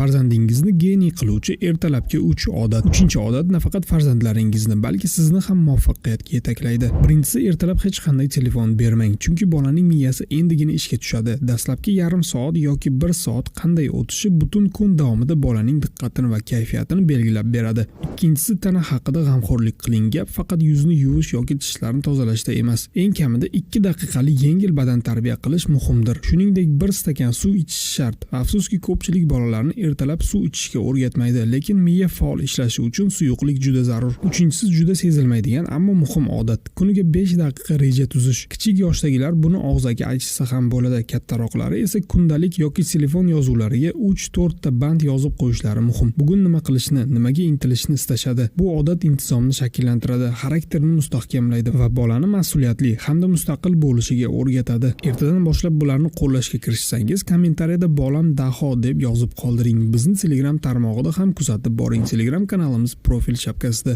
Farzandingizni geniy qiluvchi ertalabki 3 odat. Uchinchi odat nafaqat farzandlaringizni, balki sizni ham muvaffaqiyatga yetaklaydi. Birinchisi, ertalab hech qanday telefon bermang, chunki bolaning miyasi endigina ishga tushadi. Dastlabki yarim soat yoki 1 soat qanday o'tishi butun kun davomida bolaning diqqatini va kayfiyatini belgilab beradi. Ikkinchisi, tana haqida g'amxo'rlik qiling. Gap faqat yuzni yuvish yoki tishlarni tozalashda emas. Eng kamida 2 daqiqalik yengil badan tarbiya qilish muhimdir. Shuningdek, bir stakan suv ichish shart. Afsuski, ko'pchilik bolalarni ertalab suv ichishga o'rgatmaydi, lekin miya faol ishlashi uchun suyuqlik juda zarur. Uchinchisi, juda sezilmaydigan, ammo muhim odat. Kuniga 5 daqiqa reja tuzish. Kichik yoshdagilar buni og'zaki aytishsa ham bo'ladi, kattaroqlari esa kundalik yoki telefon yozuvlariga 3-4 ta band yozib qo'yishlari muhim. Bugun nima qilishni, nimaga intilishni istashadi. Bu odat intizomni shakllantiradi, xarakterni mustahkamlaydi va bolani mas'uliyatli hamda mustaqil bo'lishiga o'rgatadi. Ertadan boshlab bularni qo'llashga kirishsangiz, kommentariyada "Bolam daho" deb yozib qoldiring. Bizni Telegram tarmog'ida ham kuzatib boring. Telegram kanalimiz profil shapkasida.